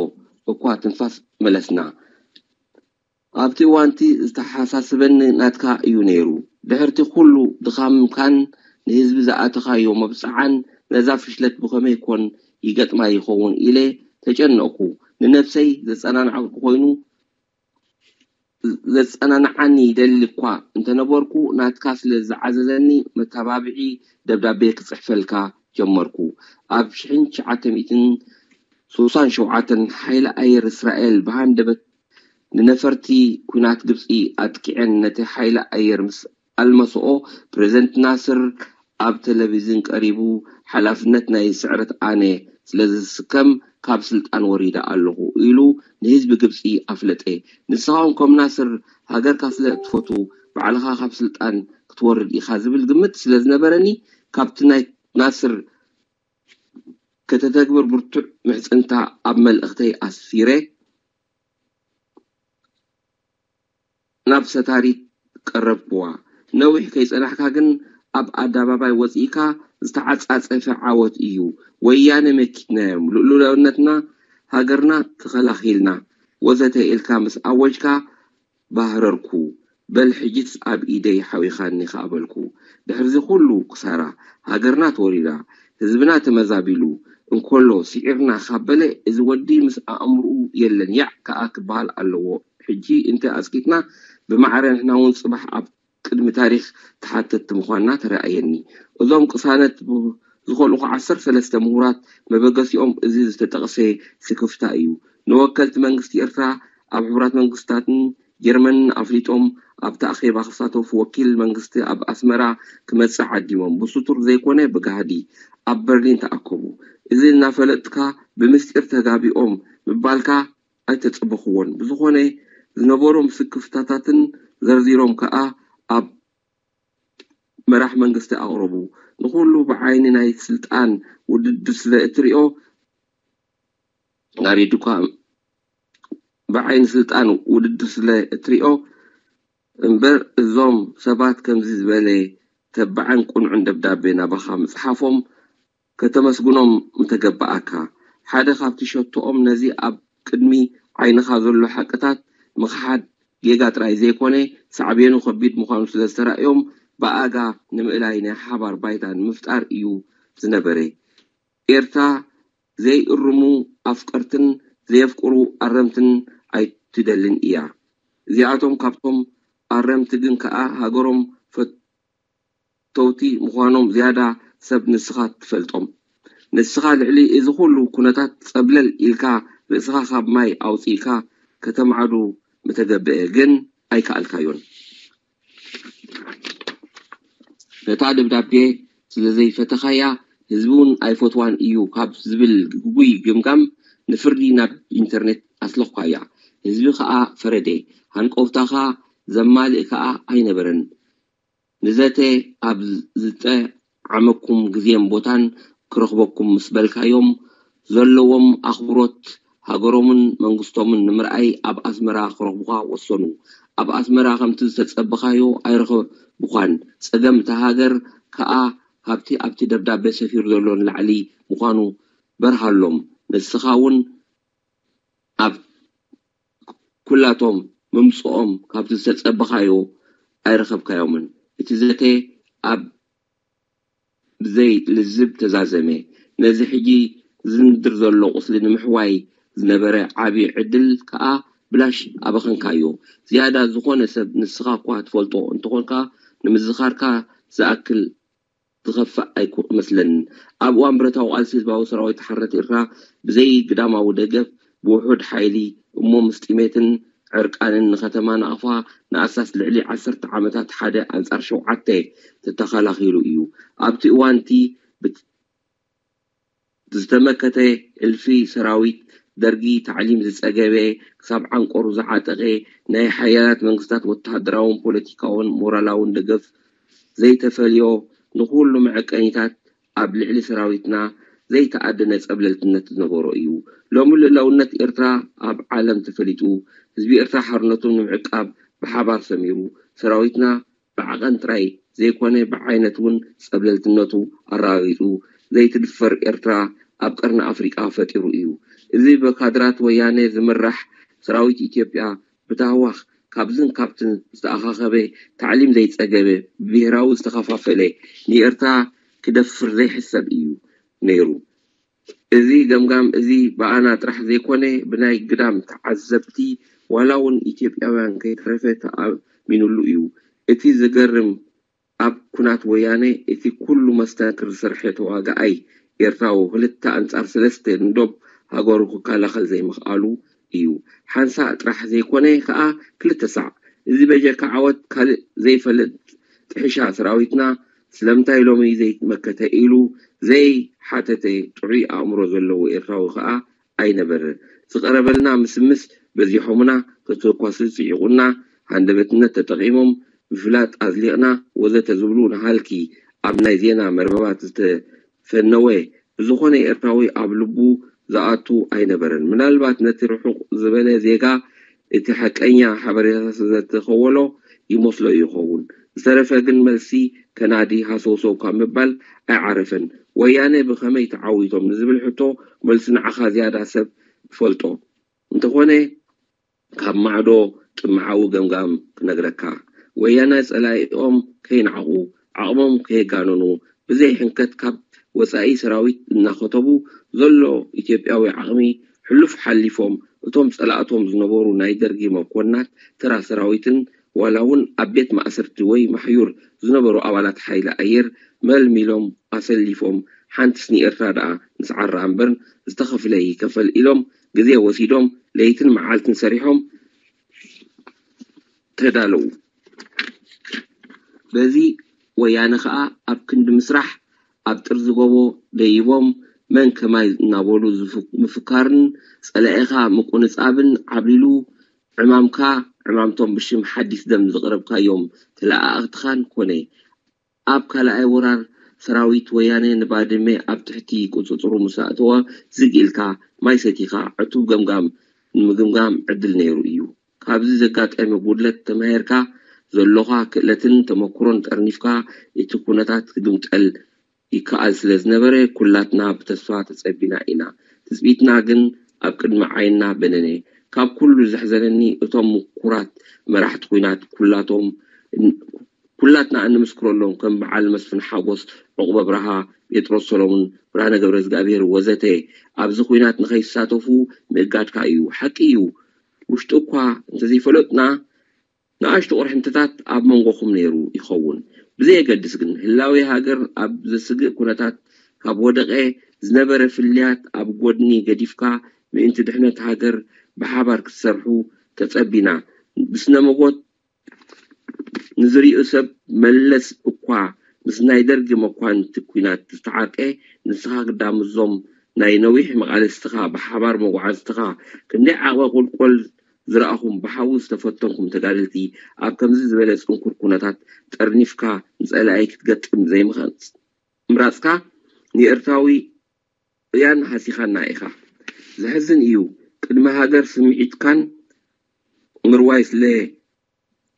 እኳ ትንፋስ መለስና። ኣብቲ እዋንቲ ዝተሓሳስበኒ ናትካ እዩ ነይሩ። ድሕርቲ ኩሉ ድኻምካን ንህዝቢ ዝኣተኻዮ መብጽዓን ነዛ ፍሽለት ብኸመይ ኮን ይገጥማ ይኸውን ኢለ ተጨነቕኩ። ንነብሰይ ዘጸናንዓኩ ኮይኑ ዘጸናንዓኒ ይደሊ እኳ እንተነበርኩ ናትካ ስለ ዝዓዘዘኒ መተባብዒ ደብዳቤ ክጽሕፈልካ ጀመርኩ። ኣብ ሽሕን ትሽዓተ ሚእትን ስሳን ሸውዓተን ሓይሊ ኣየር እስራኤል ብሃንደበት ንነፈርቲ ኲናት ግብጺ ኣጥቂዐን ነቲ ሓይሊ ኣየር ምስ ኣልመሰኦ፣ ፕረዚደንት ናስር ኣብ ቴሌቪዝን ቀሪቡ፣ ሓላፍነት ናይ ስዕረት ኣነ ስለ ዝስከም ካብ ስልጣን ወሪደ ኣለኹ ኢሉ ንህዝቢ ግብጺ ኣፍለጠ። ንስኻ እውን ከም ናስር ሃገርካ ስለ እትፈቱ ባዕልኻ ካብ ስልጣን ክትወርድ ኢኻ ዝብል ግምት ስለ ዝነበረኒ፣ ካብቲ ናይ ናስር ከተተግብር ብርቱዕ ምሕጽንታ ኣብ መልእኽተይ ኣስፊረ። ናብ ሰታሪት ቀረብክዋ። ነዊሕ ከይጸናሕካ ግን ኣብ ኣደባባይ ወጺእካ ዝተዓጻጸፈ ዓወት እዩ። ወያነ መኪትናዮም፣ ልኡላውነትና፣ ሃገርና ተኸላኺልና ወዘተ ኢልካ ምስ ኣወጅካ ባህረርኩ። በል ሕጂስ ኣብ ኢደይ ሓዊኻኒ ከኣ በልኩ። ድሕሪዚ ኩሉ ክሳራ ሃገርና ተወሪራ፣ ህዝብና ተመዛቢሉ እንከሎ ስዒርና ካብ በለ እዚ ወዲ ምስ ኣእምርኡ የለን ያዕ ከኣ ክበሃል ኣለዎ። ሕጂ እንተ ኣጽቂጥና ብማዕረ ንሕና እውን ጽባሕ ኣብ ቅድሚ ታሪኽ ተሓተትቲ ምዃንና ተራእየኒ። እዞም ቅሳነት ብ-፣ ዝኸልኡ ዓሰርተ ሰለስተ ምሁራት መበገሲኦም እዚ ዝተጠቕሰ ስክፍታ እዩ። ንወከልቲ መንግስቲ ኤርትራ ኣብ ሕቡራት መንግስታትን ጀርመንን ኣፍሊጦም ኣብቲ ኣኼባ ክሳተፉ ወኪል መንግስቲ ኣብ ኣስመራ ክመጽእ ዓዲሞም። ብስቱር ዘይኮነ ብጋህዲ ኣብ በርሊን ተኣከቡ። እዚ እናፈለጥካ ብምስጢር ተጋቢኦም ምባልካ ኣይተጸበኽዎን። ብዝኾነ ዝነበሮም ስክፍታታትን ዘርዚሮም ከኣ ኣብ መራሕ መንግስቲ ኣቕረቡ። ንኹሉ ብዓይኒ ናይ ስልጣን ውድድር ስለ እትሪኦ ናሪዱካ ብዓይኒ ስልጣን ውድድር ስለ እትሪኦ እምበር እዞም ሰባት ከምዚ ዝበለ ተባዕን ቁኑዕን ደብዳቤ ናባኻ ምጽሓፎም ከተመስግኖም ምተገበኣካ። ሓደ ካብቲ ሸቶኦም ነዚ ኣብ ቅድሚ ዓይንኻ ዘሎ ሓቅታት ምኽሓድ ጌጋ ጥራይ ዘይኮነ ሳዕቤኑ ከቢድ ምዃኑ ስለ ዝተራእዮም ብኣጋ ንምእላይ ናይ ሓባር ባይታ ንምፍጣር እዩ ዝነበረ። ኤርትራ ዘይእርሙ ኣፍቀርትን ዘየፍቅሩ ኣረምትን ኣይትደልን እያ። እዚኣቶም ካብቶም ኣረምቲ ግን ከኣ ሃገሮም ፈተውቲ ምዃኖም ዝያዳ ሰብ ንስኻ ትፈልጦም። ንስኻ ልዕሊ እዚ ኩሉ ኩነታት ጸብለል ኢልካ ርእስኻ ካብ ማይ ኣውጺእካ ከተማዕዱ ምተገብአ፣ ግን ኣይከኣልካዮን። ነታ ደብዳቤ ስለ ዘይፈተኻያ ህዝቢ እውን ኣይፈትዋን እዩ ካብ ዝብል ግጉይ ግምጋም ንፍርዲ ናብ ኢንተርኔት ኣስለኽኳያ። ህዝቢ ከኣ ፈረደ። ሃንቀውታኻ ዘማልእ ከኣ ኣይነበረን። ንዘተ ኣብ ዝጠዓመኩም ግዜን ቦታን ክረኽበኩም ምስ በልካዮም ዘለዎም ኣኽብሮት ሃገሮምን መንግስቶምን ንምርኣይ ኣብ ኣስመራ ክረኽቡኻ ወሰኑ። ኣብ ኣስመራ ከምቲ ዝተጸበኻዮ ኣይረኸብኳን። ጸገም እታ ሃገር ከኣ ካብቲ ኣብቲ ደብዳቤ ሰፊሩ ዘሎ ንላዕሊ ምዃኑ በርሃሎም። ንስኻ እውን ኣብ ኩላቶም ምምፅኦም ካብቲ ዝተፀበኻዮ ኣይረኸብካዮምን። እቲ ዘተ ኣብ ብዘይ ልዝብ ተዛዘመ። ነዚ ሕጂ ዝንድር ዘሎ ቁስሊ ንምሕዋይ ዝነበረ ዓቢ ዕድል ከኣ ብላሽ ኣባኸንካዮ። ዝያዳ ዝኾነ ሰብ ንስኻ እኳ ትፈልጦ እንተኾንካ ንምዝኻርካ ዝኣክል ዝኸፍእ ኣይመስለንን። ኣብ እዋን ብረታዊ ቃልሲ ህዝባዊ ሰራዊት ሓርነት ኤርትራ ብዘይ ግዳማዊ ደገፍ ብውሑድ ሓይሊ እሞ ምስ ጥሜትን ዕርቃንን ንከተማ ናቕፋ ንኣሳስ ልዕሊ ዓሰርተ ዓመታት ሓደ ኣንጻር ሸውዓተ ተተኸላኺሉ እዩ። ኣብቲ እዋን እቲ ዝተመከተ እልፊ ሰራዊት ደርጊ ታዕሊም ዝጸገበ ክሳብ ዓንቀሩ ዝዓጠቐ ናይ ሓያላት መንግስታት ወተሃደራውን ፖለቲካውን ሞራላውን ደገፍ ዘይተፈልዮ ንኹሉ መዐቀኒታት ኣብ ልዕሊ ሰራዊትና ዘይተኣደነ ጸብለልትነት ዝነበሮ እዩ። ሎሚ ልእላውነት ኤርትራ ኣብ ዓለም ተፈሊጡ ህዝቢ ኤርትራ ሓርነቱ ንምዕቃብ ብሓባር ሰሚሩ ሰራዊትና ብዓቐን ጥራይ ዘይኮነ ብዓይነት እውን ጸብለልትነቱ ኣረጋጊጹ ዘይትድፈር ኤርትራ ኣብ ቀርኒ ኣፍሪቃ ፈጢሩ እዩ። እዚ ብካድራት ወያነ ዝምራሕ ሰራዊት ኢትዮጵያ ብታህዋኽ ካብዝን ካብትን ዝተኣኻኸበ ታዕሊም ዘይጸገበ ብብሄራዊ ዝተኸፋፈለ ንኤርትራ ክደፍር ዘይሕሰብ እዩ ነይሩ። እዚ ገምጋም እዚ ብኣና ጥራሕ ዘይኮነ ብናይ ግዳም ተዓዘብቲ ዋላ እውን ኢትዮጵያውያን ከይተረፈ ተኣሚኑሉ እዩ። እቲ ዝገርም ኣብ ኩናት ወያነ እቲ ኩሉ መስተንክር ዝሰርሐ ተዋጋኣይ ኤርትራዊ ክልተ ኣንጻር ሰለስተ ንዶብ ሃገሩ ክከላኸል ዘይምኽኣሉ እዩ። ሓንሳእ ጥራሕ ዘይኮነ ከኣ ክልተ ሳዕ። እዚ በጀካ ዓወት ካልእ ዘይፈልጥ ጥሕሻ ሰራዊትና ስለምንታይ ሎሚ ዘይመከተ ኢሉ ዘይሓተተ ጥዑይ ኣእምሮ ዘለዎ ኤርትራዊ ከኣ ኣይነበረ። ዝቐረበልና ምስምስ በዚሖምና፣ ተተኳሲ ጽዒቑና፣ ሃንደበትነት ተጠቒሞም፣ ብፍላጥ ኣዝሊቕና ወዘተ ዝብሉ ንሃልኪ ኣብ ናይ ዜና መርበባት ዝተፈነወ ብዝኾነ ኤርትራዊ ኣብ ልቡ ዝኣቱ ኣይነበረን። ምናልባት ነቲ ርሑቕ ዝበለ ዜጋ እቲ ሓቀኛ ሓበሬታ ስለዘተኸወሎ ይመስሎ ይኸውን። ዝተረፈ ግን መልሲ ከናዲ ሃሰውሰው ካብ ምባል ኣይዓረፈን። ወያነ ብኸመይ ተዓዊቶም ንዝብል ሕቶ መልሱ ንዓኻ ዝያዳ ሰብ ትፈልጦ እንተኾነ ካብ ማዕዶ ጥምዓዊ ገምጋም ክነግረካ። ወያነ ጸላኢኦም ከይነዓቑ ዓቕሞም ከየጋነኑ ብዘይ ሕንከት ካብ ወጻኢ ሰራዊት እናኸተቡ ዘሎ ኢትዮጵያዊ ዓቕሚ ሕሉፍ ሓሊፎም እቶም ጸላእቶም ዝነበሩ ናይ ደርጊ መኮንናት ተራ ሰራዊትን ዋላ እውን ኣብ ቤት ማእሰርቲ ወይ ማሕዩር ዝነበሩ ኣባላት ሓይሊ ኣየር መልሚሎም ኣሰሊፎም ሓንትስ ንኤርትራ ደኣ ንስዓራ እምበር ዝተኸፍለ ይከፈል ኢሎም ግዜ ወሲዶም ለይትን መዓልትን ሰሪሖም ተዳለዉ። በዚ ወያነ ከኣ ኣብ ክንዲ ምስራሕ ኣብ ጥርዚ ጎቦ ደይቦም መን ከማይ እናበሉ ምፍካርን ጸላኢኻ ምቁንጻብን ዓብሊሉ ዕማምካ ዕማምቶም ብሽም ሓዲስ ደም ዘቕረብካዮም ተለኣኣኽትኻን ኮነ ኣብ ካልኣይ ወራር ሰራዊት ወያነ ንባድመ ኣብ ትሕቲ ቁጽጽሩ ምስ ኣእተወ ዝግ ኢልካ ማይ ሰቲኻ ዕቱብ ገምጋም ንምግምጋም ዕድል ነይሩ እዩ። ካብዚ ዘጋጠመ ጉድለት ተማሂርካ ዘሎኻ ክእለትን ተመኩሮን ጠርኒፍካ እቲ ኩነታት ክግምጠል ይከኣል ስለ ዝነበረ ኩላትና ብተስፋ ተጸቢና ኢና። ትጽቢትና ግን ኣብ ቅድሚ ዓይንና በነነ። ካብ ኩሉ ዘሕዘነኒ እቶም ምኩራት መራሕቲ ኲናት ኩላቶም ኩላትና እንምስክረሎም ከም በዓል መስፍን ሓጎስ፣ ዑቕበ ኣብርሃ፣ ጴጥሮስ ሰሎሙን፣ ብርሃነ ገብረዝግኣብሄር ወዘተ ኣብዚ ኲናት ንኸይሳተፉ ምእጋድካ እዩ። ሓቂ እዩ ውሽጡ እኳ እንተዘይፈለጥና ንኣሽቱ ቅርሕንትታት ኣብ መንጎኹም ነይሩ ይኸውን። ብዘየገድስ ግን ህላዌ ሃገር ኣብ ዘስግእ ኩነታት ካብ ወደቐ ዝነበረ ፍልልያት ኣብ ጎድኒ ገዲፍካ ምእንቲ ድሕነት ሃገር ብሓባር ክትሰርሑ ተጸቢና ብስነ መጎት ንዝሪኡ ሰብ መለስ እኳ ምስ ናይ ደርጊ መኳንንቲ ኲናት ዝተዓርቀ ንስኻ ግዳምዞም ናይ ነዊሕ መቓልስትኻ ብሓባር መጓዓዝትኻ ክንደይ ዓቕበ ቁልቁል ዝረኣኹም ብሓዊ ዝተፈተንኩም ተጋደልቲ ኣብ ከምዚ ዝበለ ጽንኩር ኩነታት ጠርኒፍካ ንጸላኢ ክትገጥም ዘይምምራጽካ ንኤርትራዊ እያን ሃሲኻና ኢኻ። ዘሕዝን እዩ። ቅድሚ ሃገር ስምዒትካን ምርዋይ ስለ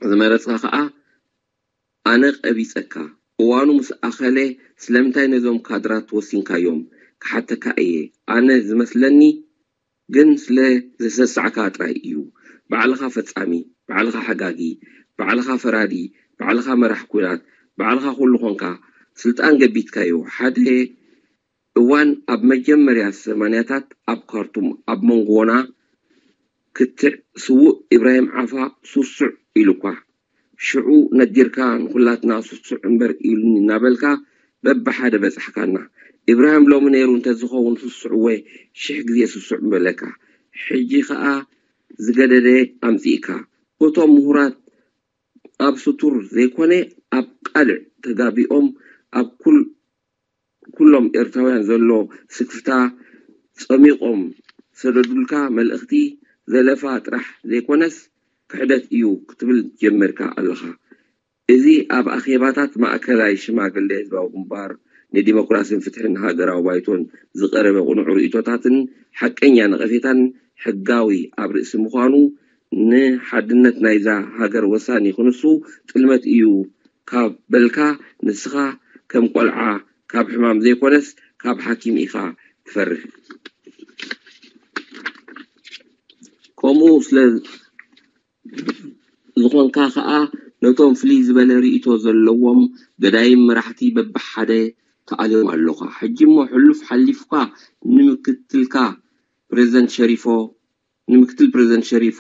ዝመረጽካ ከኣ ኣነ ቀቢጸካ። እዋኑ ምስ ኣኸለ ስለምንታይ ነዞም ካድራት ወሲንካዮም ክሓተካ እየ። ኣነ ዝመስለኒ ግን ስለ ዘሰሳዕካ ጥራይ እዩ። ባዕልኻ ፈጻሚ፣ ባዕልኻ ሓጋጊ፣ ባዕልኻ ፈራዲ፣ ባዕልኻ መራሕ ኲናት፣ ባዕልኻ ኩሉ ኾንካ። ስልጣን ገቢትካዮ። ሓደ እዋን ኣብ መጀመርያ ሰማንያታት ኣብ ካርቱም ኣብ መንጎና ክትዕ ስዉእ ኢብራሂም ዓፋ ሱሱዕ ኢሉኳ። ሽዑ ነጊርካ ንኹላትና ሱሱዕ እምበር ኢሉኒ እናበልካ በብሓደ በጻሕካና። ኢብራሂም ሎሚ ነይሩ እንተዝኸውን ሱሱዕ እወ ሽሕ ግዜ ሱሱዕ ምበለካ። ሕጂ ኸኣ ዝገደደ ኣምጺእካ። እቶም ምሁራት ኣብ ስቱር ዘይኮነ ኣብ ቃልዕ ተጋቢኦም ኣብ ኩል ኩሎም ኤርትራውያን ዘሎ ስክፍታ ጸሚቖም ዝሰደዱልካ መልእኽቲ ዘለፋ ጥራሕ ዘይኮነስ ክሕደት እዩ ክትብል ጀሚርካ ኣለኻ። እዚ ኣብ ኣኼባታት ማእከላይ ሽማግሌ ህዝባዊ ግንባር ንዲሞክራሲን ፍትሕን ሃገራዊ ባይቶን ዝቐረበ ቅኑዕ ርእይቶታትን ሓቀኛ ነቐፌታን ሕጋዊ ኣብ ርእሲ ምዃኑ ንሓድነት ናይዛ ሃገር ወሳኒ ክንሱ ጥልመት እዩ ካብ በልካ ንስኻ ከም ቆልዓ ካብ ሕማም ዘይኮነስ ካብ ሓኪም ኢኻ ትፈርህ። ከምኡ ስለ ዝኾንካ ኸኣ ነቶም ፍልይ ዝበለ ርእይቶ ዘለዎም ገዳይም መራሕቲ በብሓደ ተኣልዮም ኣለኻ። ሕጂ እሞ ሕሉፍ ሓሊፍካ ንምክትልካ ፕሬዝደንት ሸሪፎ ንምክትል ፕሬዝደንት ሸሪፎ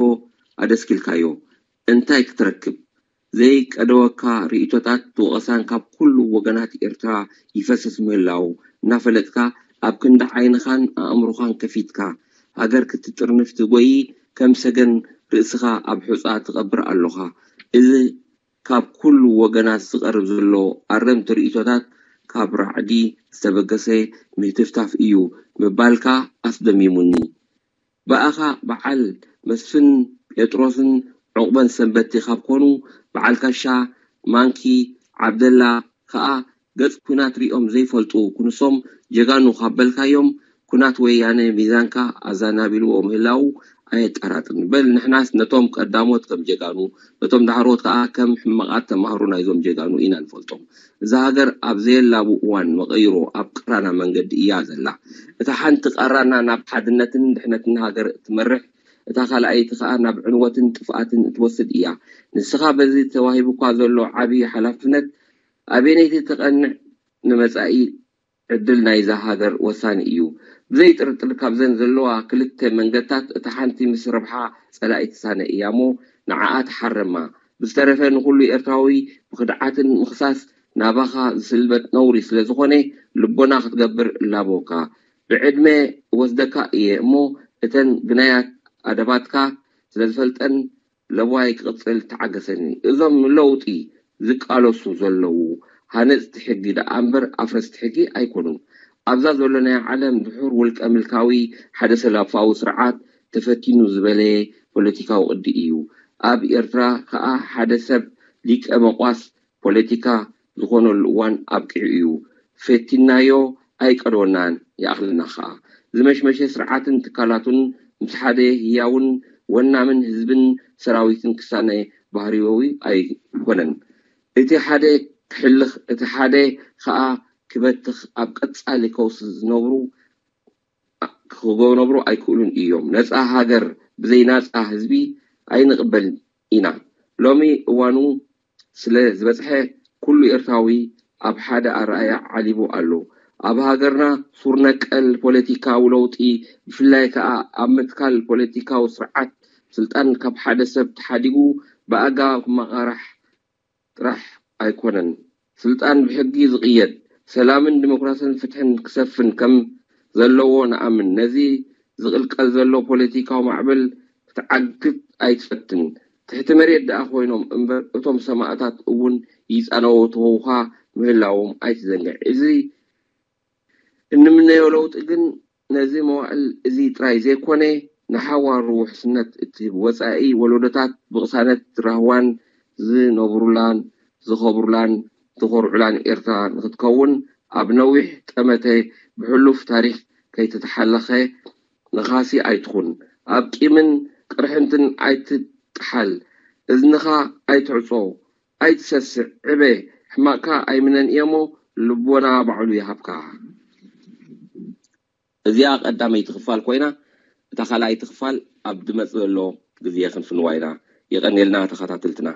ኣደስኪልካዮ። እንታይ ክትረክብ? ዘይቀደወካ ርእይቶታት ወቐሳን ካብ ኩሉ ወገናት ኤርትራ ይፈስስ ምህላዉ እናፈለጥካ ኣብ ክንዲ ዓይንኻን ኣእምሮኻን ከፊትካ ሃገር ክትጥርንፍ ትጎይ ከም ሰገን ርእስኻ ኣብ ሑጻ ትቐብር ኣሎኻ። እዚ ካብ ኩሉ ወገናት ዝቐርብ ዘሎ ኣረምቲ ርእይቶታት ካብ ራዕዲ ዝተበገሰ ምህትፍታፍ እዩ ምባልካ ኣስደሚሙኒ። ብኣኻ በዓል መስፍን ጴጥሮስን ዑቕበን ሰንበቲ ካብ ኮኑ በዓል ካሻ ማንኪ ዓብደላ ከኣ ገጽ ኲናት ሪኦም ዘይፈልጡ ክንሶም ጀጋኑ ካብ በልካዮም ኩናት ወያነ ሚዛንካ ኣዛናቢልዎ ምህላዉ ኣየጠራጥርን። በል ንሕናስ ነቶም ቀዳሞት ከም ጀጋኑ ነቶም ዳሕሮት ከኣ ከም ሕማቓት ተማሃሮ ናይዞም ጀጋኑ ኢና ንፈልጦም። እዛ ሃገር ኣብ ዘየላቡ እዋን መቐይሮ ኣብ ቀራና መንገዲ እያ ዘላ። እታ ሓንቲ ቀራና ናብ ሓድነትን ድሕነትን ሃገር እትመርሕ፣ እታ ካልኣይቲ ከኣ ናብ ዕንወትን ጥፍኣትን እትወስድ እያ። ንስኻ በዚ ተዋሂቡካ ዘሎ ዓቢ ሓላፍነት ኣበየነይቲ ትቐንዕ ንመጻኢ ዕድል ናይዛ ሃገር ወሳኒ እዩ። ብዘይ ጥርጥር ካብዘን ዘለዋ ክልተ መንገድታት እታ ሓንቲ ምስ ረብሓ ጸላኢ ትሳነ እያ እሞ ንዓኣ ተሓረማ። ብዝተረፈ ንኹሉ ኤርትራዊ ብኽድዓትን ምኽሳስ ናባኻ ዝስልበጥ ነውሪ ስለ ዝኾነ ልቦና ክትገብር እላበወካ። ብዕድመ እወስደካ እየ እሞ እተን ግናያት ኣደባትካ ስለ ዝፈልጠን ለዋይ ክቕጽል ተዓገሰኒ። እዞም ንለውጢ ዝቃለሱ ዘለዉ ሃነጽቲ ሕጊ ደኣ እምበር ኣፍረስቲ ሕጊ ኣይኮኑን። ኣብዛ ዘለናያ ዓለም ድሑር ውልቀ ምልካዊ ሓደ ሰላፋዊ ስርዓት ተፈቲኑ ዝበለየ ፖለቲካዊ ቅዲ እዩ። ኣብ ኤርትራ ከኣ ሓደ ሰብ ሊቀ መቋስ ፖለቲካ ዝኾነሉ እዋን ኣብቂዑ እዩ። ፈቲናዮ ኣይቀደወናን ይኣኽለና ኸኣ። ዝመሽመሸ ስርዓትን ትካላቱን ምስ ሓደ ህያውን ወናምን ህዝብን ሰራዊትን ክሳነ ባህርያዊ ኣይኮነን። እቲ ሓደ ክሕልኽ እቲ ሓደ ኸኣ ክበትኽ ኣብ ቀጻሊ ከውሲ ዝነብሩ ክገብሩ ኣይክእሉን እዮም። ነጻ ሃገር ብዘይ ናጻ ህዝቢ ኣይንቕበልን ኢና። ሎሚ እዋኑ ስለ ዝበጽሐ ኩሉ ኤርትራዊ ኣብ ሓደ ኣረኣእያ ዓሊቡ ኣሎ። ኣብ ሃገርና ሱር ነቀል ፖለቲካዊ ለውጢ ብፍላይ ከኣ ኣብ ምትካል ፖለቲካዊ ስርዓት ስልጣን ካብ ሓደ ሰብ ተሓዲጉ ብኣጋ ክመቓራሕ ጥራሕ ኣይኮነን። ስልጣን ብሕጊ ዝቕየድ፣ ሰላምን ዲሞክራስን ፍትሕን ክሰፍን ከም ዘለዎ ንኣምን። ነዚ ዝቕልቀል ዘሎ ፖለቲካዊ ማዕበል ክትዓግት ኣይትፈትን። ትሕቲ መሬት ደኣ ኮይኖም እምበር እቶም ሰማእታት እውን ይጻነወትውኻ ምህላዎም ኣይትዘንግዕ። እዚ እንምነዮ ለውጢ ግን ነዚ መዋእል እዚ ጥራይ ዘይኮነ ንሓዋሩ ውሕስነት እትህብ ወጻኢ ወለዶታት ብቕሳነት ራህዋን ዝነብሩላን ዝኸብሩላን ዝኾርዑላን ኤርትራ ንክትከውን ኣብ ነዊሕ ጠመተ ብሕሉፍ ታሪኽ ከይተተሓለኸ ነኻሲ ኣይትኹን። ኣብ ቂምን ቅርሕንትን ኣይትጥሓል። እዝንኻ ኣይትዕጾ። ኣይትሰስዕ። ዕበ። ሕማቕካ ኣይምነን እየ እሞ ልቦና ባዕሉ ይሃብካ። እዚኣ ቀዳመይቲ ክፋል ኮይና እታ ካልኣይቲ ክፋል ኣብ ዝመፅእ ዘሎ ግዜ ክንፍንዋ ኢና። የቐንየልና ተኸታተልትና።